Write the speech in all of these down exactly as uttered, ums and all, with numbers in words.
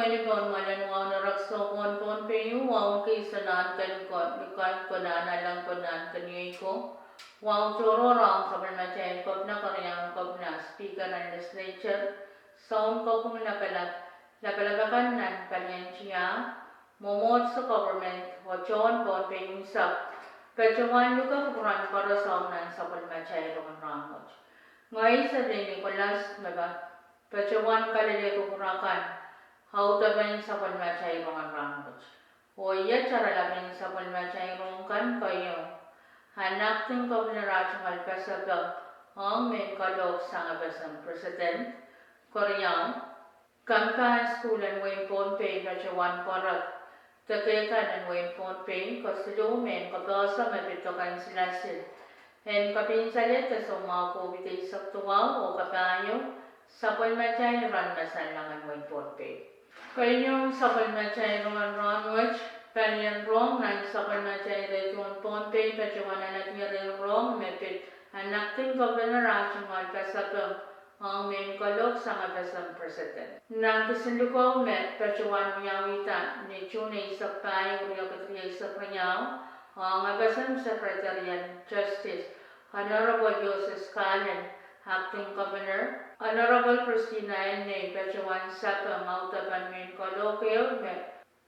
Ni pohn mwoalen wahu en erekiso pohn Pohnpei, wahu en keisuh, nahnken ko, luhk, konehng, alehng konehng, keniei ko. Wahu tohrohr ong sapwellimatail Kepina, Keriaun Kepina, Speaker en Legislature, Sounkopwung Lapalap, lapalap akan nan palien tiahk, mwomwohdiso, government, oh tohn Pohnpei unsek, patohwan luke kupwuramwail koaros ong nan sapwellimatail rongen rahnwet. Ngehi Serlin Nicholas me patohwan kalelehki kupwur akan audepen sapwellimatail rongen rahnwet. Oh iet oaralapen sapwellimatail rohng kan keieu: Acting Governor Atungal Pasapeng, ong mehn kalohk sang FSM President. Keriau, kampahn sukuhl en wehin Pohnpei patohwan pwarek, de kehkan en wehin Pohnpei kesiluh mehn kapehse me pid doken silasil en kapinsalehda soumwahu COVID eisek duwau oh kapahieu sapwellimatail iren masanlahngen wehin Pohnpei. Keieu, sapwellimatail rongen rahnwet. Palien rohng nan sapwellimatail radio en Pohnpei patohwan alehdi ehu rohng me pid Acting Governor Atungal Pasapeng, ong mehn kalohk sang FSM President. Nan kisin likou me patohwan wiawihda ni June eisek pahieu, riekid rieisek riau, ong FSM Secretary en Justice, Honorable Yoses Kalen, Acting Governor, Honorable Christina Elnei patohwan sapeng audepen mehn kalohk ehu me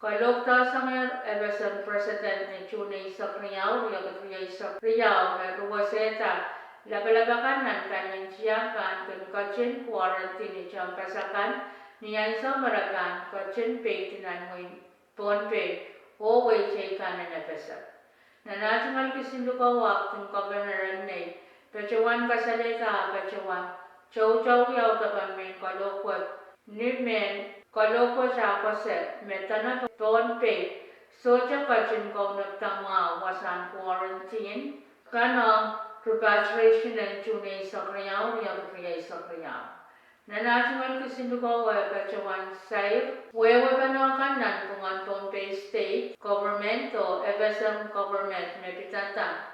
kalohkdahsangehr FSM President ni June eisek riau, riekid rieisek riau, me ruwesehda lapalap akan nan palien tiahk pahn kin ketin quarantine ni tehnpas akan ni ansou me re pahn ketin peidi nan wehin Pohnpei oh wehi teikan en FSM. Nan ah tungoal kisin likou, Acting Governor Elnei patohwan kasalehda ah patohwan toutou audepen mehn kalohk wet ni mehn kalohk wet ah koasoia me dene Pohnpei sohte ketin kaunopada mwahu wasahn quarantine kan ong repatriation en June eisek riau, riekid rieisek riau. Nan ah tungoal kisin likou, e patohwan sair wehwehpeno kan nanpwungen Pohnpei State Government oh FSM Government me pidada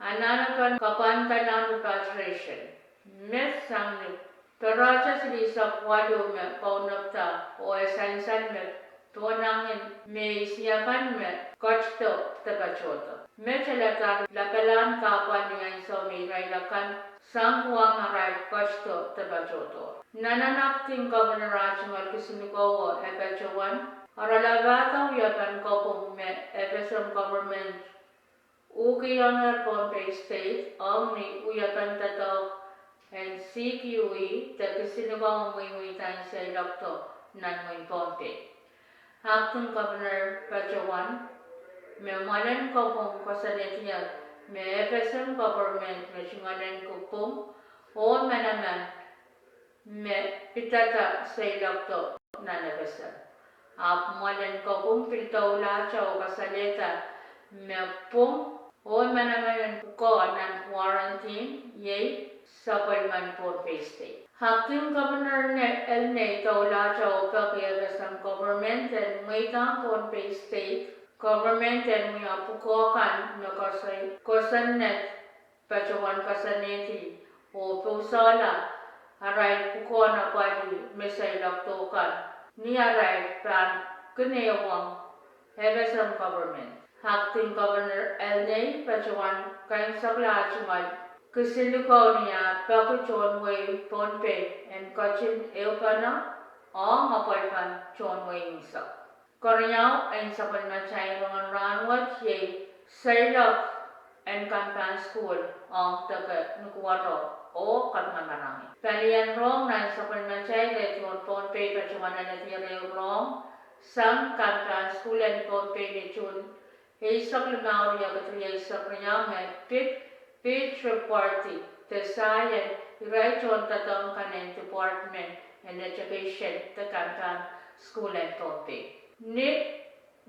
anahnepen kapwandalahn repatriation. Met sang ni perehte silihsek waluh me kaunopada oh e sansal me pohnangin me isiakan me ketido de patohdo. Met aladahr lapalahn kahpwal ni ansou me irail akan sangkuwang arail ketido de patohdohr. Nan Acting Governor ah tungoal kisin likouo e patohwan oaralapahda wiepen kopwung me FSM Government uhkiongehr Pohnpei State ong ni wiepen doadoahk en CQE de kisin likou mweimweidohn seiloakdo nan wehin Pohnpei. Acting Governor patohwan me mwoalen kopwung koasoanehdi me FSM Government me tungoal en kupwung oh manaman me pidada seiloakdo nan FSM. Ahpw mwoalen kopwung pil doulahte oh kasalehda me pwung oh manaman en pwukoa nan quarantine iei sapwellimen Pohnpei State. Acting Governor Elnei doulahte oh peki FSM Government en mweidohng Pohnpei State Government en wia pwukoa kan me koasoanehdi patohwan koasoanehdi oh pousehla arail pwukoahn apwalih me seiloakdo kan ni arail pahn kin ehuong FSM Government. Acting Governor Elnei patohwan kaimwisekla ah tungoal kisin likou ni ah peki tohn wehin Pohnpei en ketin ehupene ong apwalipen tohn wehi unsek. Keriau en sapwellimatail rongen rahnwet iei seiloak en kampahn sukuhl ong deke nukuwero oh kapingamarangi. Palien rohng nan sapwellimatail radio en Pohnpei patohwan alehdi ehu rohng sang kampahn sukuhl en Pohnpei ni June eisek limau, riekid rieisek riau me pid, pid report de sair irail tohndoadoahk kan en Department en Education de kampahn sukuhl en Pohnpei. Ni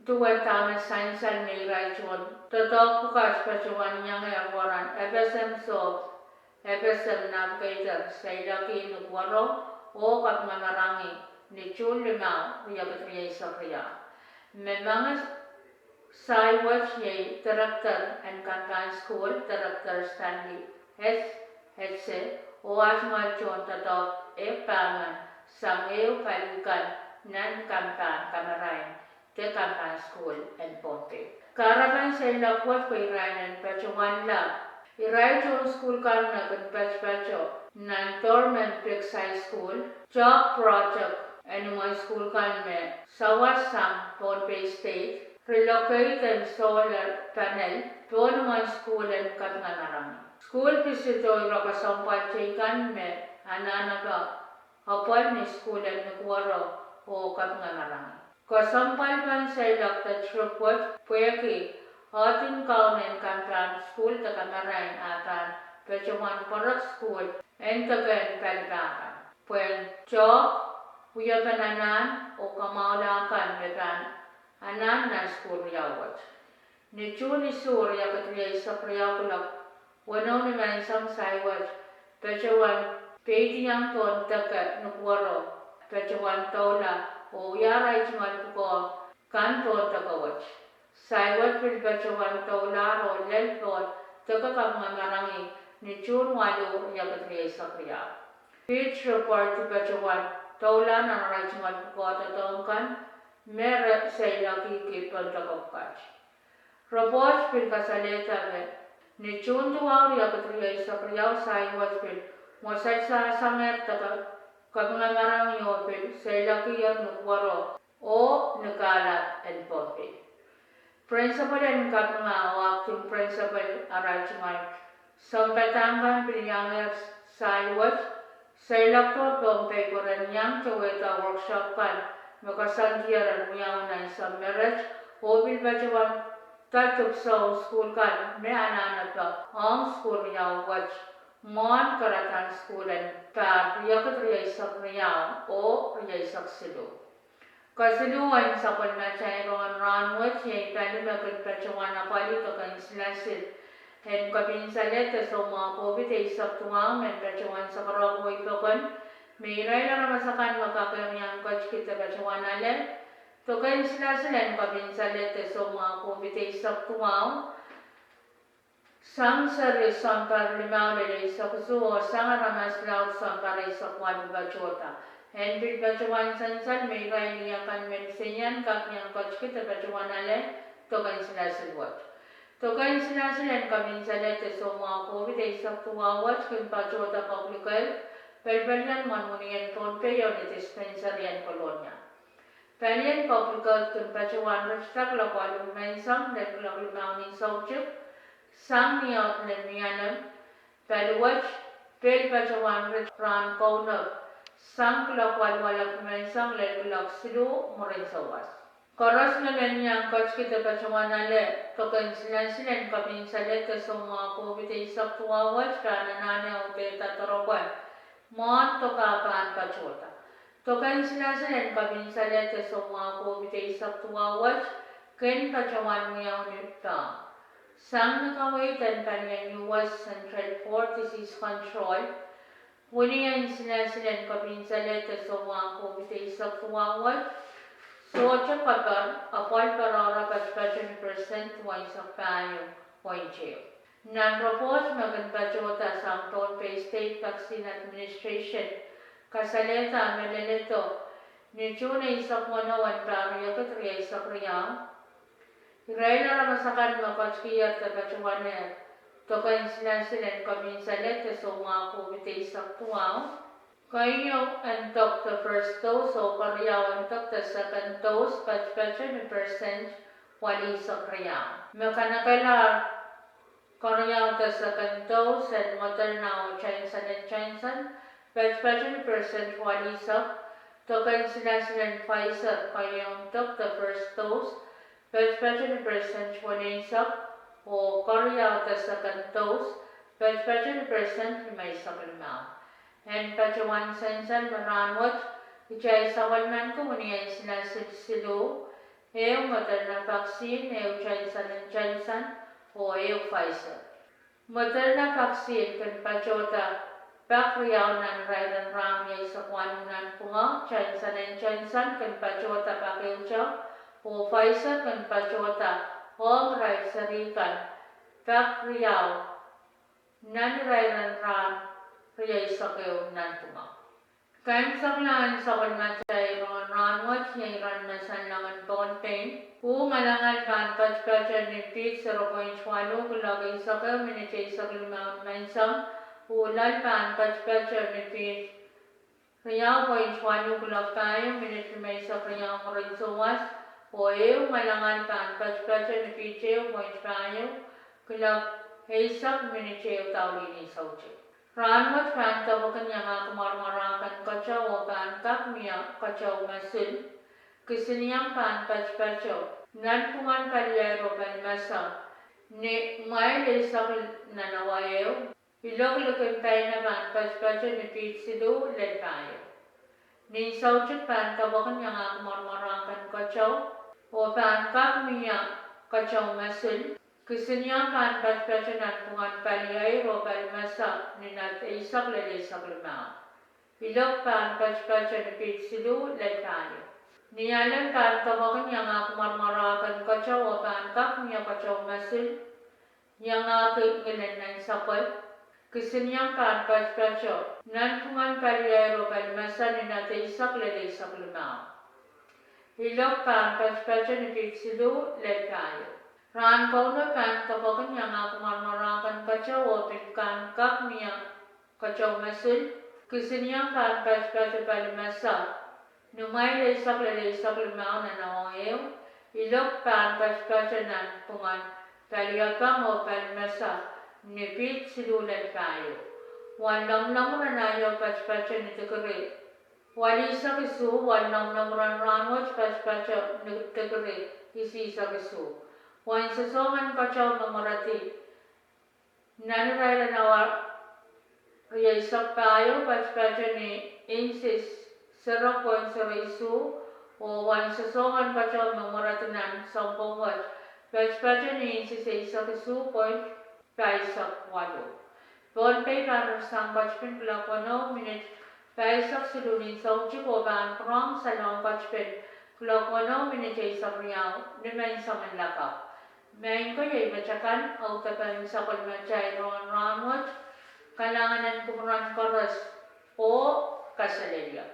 duwen dahme sansal me irail tohndoadoahk pwukat patohwan iangehr wahn FSM Sohp, FSM Navigator seiloakih nukuwero oh kapingamarangi ni June limau, riekid rieisek riau. Me mangasaih wet iei Director en kampahn sukuhl, Director Stanley Hetze, oh ah tungoal tohndoadoahk ehk pahmen sang ehu pali kan nan kampahn kamarain de kampahn sukuhl en Pohnpei. Kahrepen seiloak wet pwe irail en patohwanla irail tohn sukuhl kan me kin patopato nan dorm en Pikes High School, Talk Project en imwen sukuhl kan me sawas sang Pohnpei State, Relocate and Solar Panel pohn imwen sukuhl en kapinga marangi. Sukuhl visitor iren kesempwal teikan me anahnepe apwal ni sukuhl en nukuoro oh kapinga marangi. Kesempwalpen seiloak de trip wet pwehki ahdin kaun en kampahn sukuhl de kamarain ah pahn patohwan pwarek sukuhl en deke en palipakan pwehn tehk wiepen anahn oh kamwahula kan me pahn anahn nan sukuhl riau wet. Ni Suhn isuh, riekid rieisek riau, kuloak weneu ni menseng, sai wet patohwan peidiong pohn deke nukuoro, patohwan doula oh wia arail tungoal pwukoa kan pohn deke wet. Sai wet pil patohwan doulahr oh lel pohn deke kapinga marangi ni Suhn waluh, riekid rieisek riau. Beach Report patohwan doula nan arail tungoal pwukoa doadoahk kan me re seiloakihki pohn deke pwukat. Report pil kasalehda me ni Suhn duwau, riekid rieisek riau, sai wet pil mweselsang sangehr deke kapinga marangi oh pil seiloakier nukuoro oh ni kahlap en Pohnpei. Principal en kapinga oh acting principal arail tungoal sounpadahk kan pil iangehr sai wet seiloakdo Pohnpei pwe ren iang towehda workshop kan me koasoandier en wiawi nan sounmeret oh pil patohwan da dipwisoun sukuhl kan me anahnepe ong sukuhl riau wet mwohn kahrehda sukuhl en pahr riekid rieisek riau oh rieisek siluh. Kesiluh en sapwellimatail rongen rahnwet iei pali me kin patohwan apwalih doken silasil en kepin salehde soumwahu COVID eisek duwau men patohwan sakarehkihwei pokon me irail aramas akan me kak iang ketiki de patohwan ale doken silasil en kepin salehde soumwahu COVID eisek duwau sang seri sounpar limau lel eisek isuh oh sang aramas laud sounpar eisek waluh patohda. En pil patohwan sansal me irail akan me lisenien kak iang ketiki de patohwan ale doken silasil wet. Doken silasil en kepin salehde soumwahu COVID eisek duwau wet kin patohda Public Health, pelipelian mwohn wenihmwen Pohnpei oh ni dispensary en Kolonia. Palien Public Health kin patohwan ritida kuloak waluh menseng lel kuloak limau ni soutik sang ni aud lel ni alem. Pali wet pil patohwan rit rahn kaunop sang kuloak waluh alep menseng lel kuloak siluh mwurin sawas. Koaros me men iang ketiki de patohwan ale doken silasil en kepin salehde soumwahu COVID eisek duwau wet pahn anahne audehda doaropwe mwohn doke ah pahn patohda. Doken silasil en kepin salehde soumwahu COVID eisek duwau wet kin patohwan wiawi ni pahn sang ni kaweid en palien U S Centers for Disease Control. Wenihmwen silasil en kepin salehde soumwahu COVID eisek duwau wet sohte keper, apwal perepere patopato ni percent duweisek pahieu point ehu. Nan report me kin patohda sang Pohnpei State Vaccine Administration kasalehda me leledo ni Suhn eisek weneu en pahr riekid rieisek riau, irail aramas akan me ketikihier de patohwanehr doken silasil en kepin salehde soumwahu COVID eisek duwau, keieu en dok de first dose oh keriau en dok de second dose patopato ni percent walihsek riau. Me kanekelahr keriau de second dose en Moderna oh Johnson and Johnson patopato ni percent walihsek, doken silasil en Pfizer keieu en dok de first dose patopato ni percent weneisek, oh keriau de second dose patopato ni percent limeisek limau. En patohwan sansal me rahnwet, kitail sapwellimaniki wenihmwen silasil siluh, ehu Moderna vaccine, ehu Johnson and Johnson, oh ehu Pfizer. Moderna vaccine kin patohda pak riau nan irair en rahn rieisek waluh nanpwungo, Johnson and Johnson kin patohda pak ehute, oh Pfizer kin patohda ong irail seri kan pak riau nan irair en rahn rieisek ehu nanpwungo. Kaimwisekla en sapwellimatail rongen rahnwet iei iren mesen lahngen Pohnpei. Uh ngalangal pahn patopato ni piht zero point waluh kuloak eisek ehu minit eisek limau ni menseng. Uh loal pahn patopato ni piht riau point waluh kuloak pahieu minit limeisek riau mwurin souwas. Oh ehu ngalangal pahn patopato ni piht ehu point pahieu kuloak eisek minit ehu daulen ni soutik. Rahnwet pahn depwekin iangahki mwaramwarapen keteu oh pahn kak mie keteu mosul. Kisinieng pahn patopato nanpwungen paliair oh palimese ni mwail eisek nan awa ehu. Ilok likin paina pahn patopato ni piht siluh lel pahieu. Nin soutik pahn depwekin iangahki mwaramwarapen keteu oh pahn kak mie keteu mosul. Kisinieng pahn patopato nanpwungen paliair oh palimese ni nat eisek lel eisek limau. Ilok pahn patopato ni piht siluh lel pahieu. Nialem pahn depwekin iangahki mwaramwarapen keteu oh pahn kak mie keteu mosul iangahki ngilen nansapwe. Kisinieng pahn patopato nanpwungen paliair oh palimese ni nat eisek lel eisek limau. Ilok pahn patopato ni piht siluh lel pahieu. Rahn Kauno pahn depwekin iangahki mwaramwarapen keteu oh pil pahn kak mie keteu mosul. Kisinieng pahn patopato palimese ni mwail eisek lel eisek limau nan awa ehu. Ilok pahn patopato nanpwungen paliepeng oh palimese ni piht siluh lel pahieu. Wen lomwlomwur en aio patopato ni dikiri welihsek isuh. Wen lomwlomwur en rahnwet patopato ni dikiri isihsek isuh. Wen sosohng en keteu me mweredi nan irair en awa rieisek pahieu patopato ni inches zero point zero isuh. Oh wen sosohng en keteu me mweredi nan sounpwong wet patopato ni inches eisek isuh point pahisek waluh. Pohnpei pahn rirasang ketipin kuloak weneu minit pahisek siluh nin soutik oh pahn pwurehng salong ketipin kuloak weneu minit eisek riau ni menseng en lakapw. Maing ko, iei met akan audepen sapwellimatail rongen rahnwet. Kalahngan en kupwuren koaros oh kaselehlie.